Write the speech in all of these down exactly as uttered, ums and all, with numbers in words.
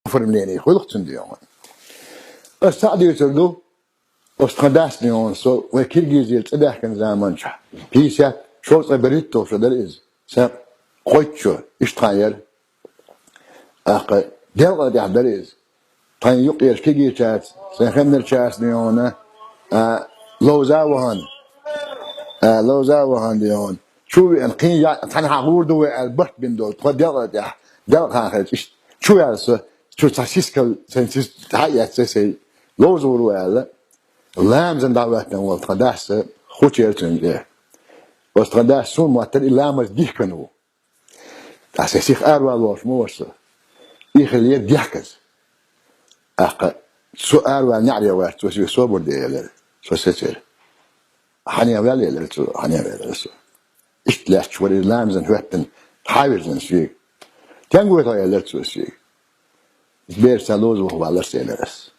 оформление хуьлу-кх цуьнан, дий хьуна. Ас цхьаъ дуьйцур ду, оцу тхан дас, дий хьуна, со вай Киргизера цӀа даьхкина заманчохь, пятьдесят, шовзткъе берхӀитталгӀа шо дара иза, сан кхойтта шо, иштта хан яра. ТӀаккха делкъа тӀехь дара иза. Тхайн юккъерчу кегийчаьрца, сайн хеннарчаьрца, дий хьуна, а, ловза а вахана, а, ловза а вахана, дий хьуна. Чу а веана, кхин я, цхьанхьа гӀур ду вай аьлла, барт бина долу, тхо делкъа тӀехь, делкъа хан хилча, иштта чу ваьлла со, чу цхьа сискал, сайн сис-, схьа а эцна сайн, ловза гӀур ву аьлла. Ламазан дӀахӀоьттина волу тхан дас, хучера цуьнан тӀе. Оцу тхан дас суна моттара и ламаз дихкина ву. Ткъа сайн сиха аравала волуш ма вара со. И хилла дехказа. ТӀаккха со аравала неӀаре ваьлча, цо соьга собар де элира. Со сецира. Хьанна ваьлла элира цо, хьанна ваьлла элира со. Иштта лаьтташ вара иза ламазан хӀоьттина, хьавирзина соьга. Стенга вуй хьо элира цо соьга. Бер сан ловза ваха валлалц элира ас.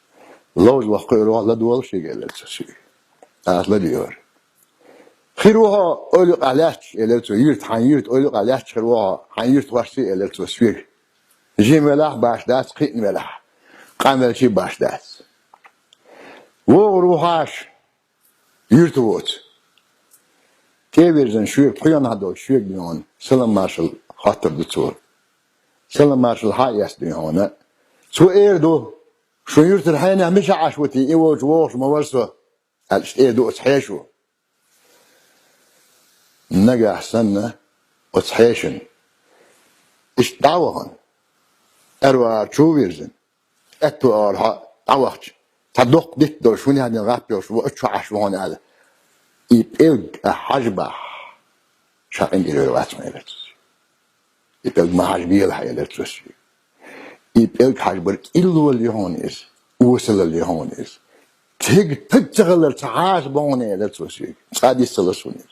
Ловза ваха кхуьур ву хьо, ладогӀал шега элира цо соьга. Аса ладуьйгӀира. Хир ву хьо ойла юкъахь лаьтташ, элира цо, юьрта, хьайн юьрта ойла юкъахь лаьтташ хир ву хьо, хьайн юьртахошций, элира цо соьга. Жима велахь а баш дац, кхиъна велахь а, къанвелчий а баш дац. ВогӀур ву хьо аша, юьрта воцу. ТӀе а вирзина шоьга, пхьоьхьа долчу шоьга, дий хьуна, салам-маршалла хоттур ду цо. Салам-маршалла схьа а эцна, дий хьуна, цо эр ду: «Шун юьртара хьенех мичахь Ӏаш ву те, и волчу вогӀуш ма вара со», аьлла, иштта эр ду оцу хьешо. Нагахь санна оцу хьешана иштта дӀа а вахана, аьрру агӀор чу а вирзина, аьтту агӀор хьо дӀавахча, цхьа доккха дитт долуш, хӀун яхьа гӀап йолуш ву, оцу чу Ӏаш ву хьуна аьлла, и пӀелг ахь хьажабахь, ша къинтӀера вер вац хьуна, элира цо. И пӀелг ма хьажабелахь, элира цо соьга. И пӀелг хьажабар кӀиллолла ю хьуна иза, осалалла ю хьуна иза. Цига таг ца хилар ца хьаша бу хьуна, элира цо соьга. Цкъа а дицдалц хьуна иза.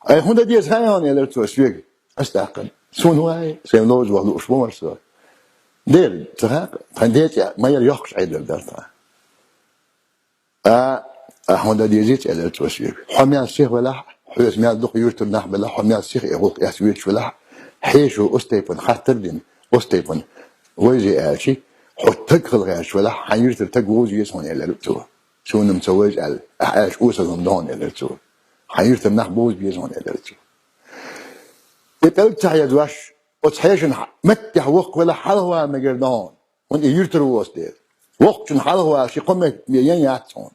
Ай, хӀун дан деза хаьий хьуна, элира цо соьга. Ас тӀаккха: «Суна вай, сайн ловза ваха лууш ма вара со». Дера, ца хаьа, тхан ден цӀе ма яра, йоккхуш Ӏедал дара тхан. А, а хӀун дан дезий, элира цо соьга. Хьо мел сиха велахь а, хьоьца мел дукха юьртара нах белахь а, хьо мел сиха и гӀуллакх эцна воьдуш велахь а, хьешо оцу тайпана хаттар а дина, оцу тайпана вайзи аьлча, хьо таг хила гӀерташ велахь а, хьайн юьртара таг вовза веза хьуна, элира цо. Суна-м ца вайза аьлла, ахь аьлча осал хӀума ду хьуна, элира цо. Хьайн юьртара нах бовза беза хьуна, элира цо. И пӀелг ца хьежош, оцу хьешана меттехь воккха велахь, хьалхавала мегар ду хьуна. ХӀунда и юьртара воцу дела. Воккхачунна хьалхавала ши-кхо метр бен ян яц хьуна.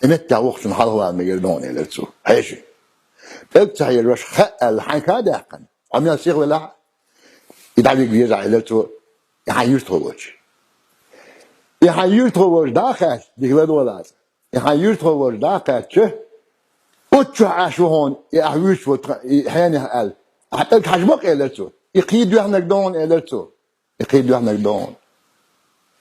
И меттехь воккхачунна хьалхавала мегар ду хьуна, элира цо. Хьеший. ПӀелг ца хьежош, хаьа аьлла, хьайн ха а даьккхина, хьо мел сиха велахь а, и дӀавига везахь, элира цо, и хьайн юьртахо волчу. И хьайн юьртахо волчу дӀа а хаьттича, дика ладогӀал аса. И хьайн юьртахо волчу дӀа а кхаьчча, оцу чохь Ӏаш ву хьуна, и ахь вуьйцуш волу тхан, и хьенех аьлла. Ахь пӀелг хьажа ма-кх, элира цо. И кхин доьхнарг ду хьуна, элира цо. И кхин доьхнарг ду хьуна.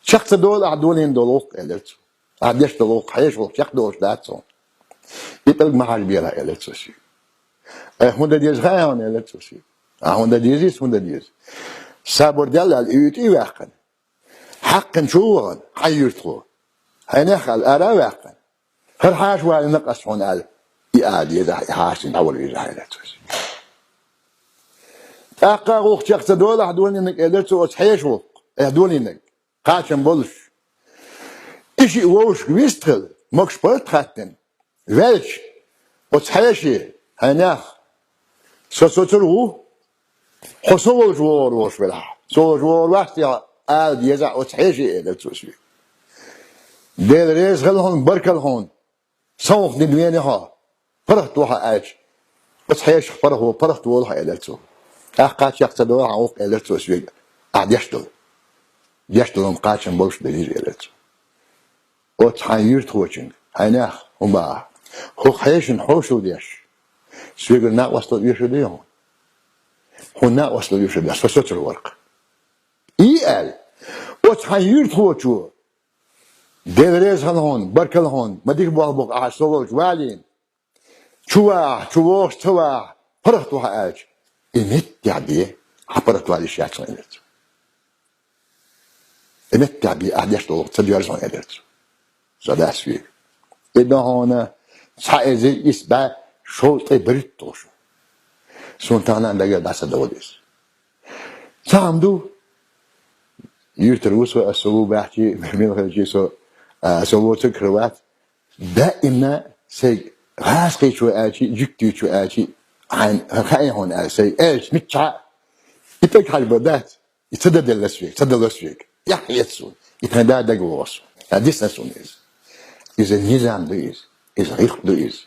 Чекх ца долу ахь долийна долу гӀуллакх, элира цо. Ахь деш долу гӀуллакх хьеша гӀуллакх чекхдолуш дац хьуна. И пӀелг ма хьажабелахь, элира цо соьга. Ай, хӀун дан деза хаьий хьуна, элира цо соьга. Ахь хӀун дан дезий, хӀун дан деза? Сабур де аьлла, и уьйтӀа а ваьккхина, хьаькхна чу а вахана, хьайн юьртахо. Хьенех аьлла, ара а ваьккхина. ХӀара хьаша валийна-кх ас хьуна аьлла, и ала дезахь, и хьаша цуьнан дӀавала везахь, элира цо соьга. ТӀаккха а гӀуллакх чекх ца долахь долийнарг, элира цо, оцу хьеша гӀуллакх, э, долийнарг, кхачам болуш. И шиъ вовшашка вистхила, могуш-паргӀат хаттина, ваьлча, оцу хьеший, хьенех, со соцур ву, хьо со волчу вогӀур волуш велахь, со волчу вогӀур вац те хьо, ала дезахь оцу хьеший, элира цо соьга. Дела реза хила хьуна, баркалла хьуна, совгӀат дина веана хьо, паргӀат ву хьо аьлча, оцу хьешах паргӀат во-, паргӀат волу хьо, элира цо. ТӀаккха а чекх ца долахь хьан гӀуллакх, элира цо соьга, ахь деш долу. Деш долу-м кхачам болуш делира, элира цо. Оцу хьайн юьртахочуьнга, хьенех, хӀун боху ахь? ХӀокху хьешана хьошалла деш, соьгара накъосталла оьшур дуй хьуна? Хьуна накъосталла оьшур дац, со соцур вара-кх. И аьлла, оцу хьайн юьртахочо, Дела реза хила хьуна, баркалла хьуна, ма дика болх бу-кх ахь со волчу валийна. Чу вахахь, чу вогӀуш ца вахахь, паргӀат ву хьо аьлча, и меттехь бен, хьан паргӀат вала йиш яц хьуна, элира цо. И меттехь бен, ахь деш долу гӀуллакх ца доьрзу хьуна, элира цо. Сан дас вийра. И ду хьуна цхьа эзар исс бӀе шовзткъе берхӀитталгӀа шо. Суна тахана а дагара дӀа ца догӀу иза. Цхьа хӀума ду, Юртара ву со, ас со ву баьхчи, мел хилчи со, а, со воцург хир вац. Даимна сайга гӀазкхийчо аьлчи, жуьгтичо аьлчи, хьайн хаьий хьуна аьлчи, сайга аьлчи, мичча и тӀакхьарба дац. И ца даделла соьга, ца далла соьга. Яхь еццу. И тхайн да дагавогӀу со. А дисна суна иза. Иза низам ду иза. Иза гӀирх ду иза.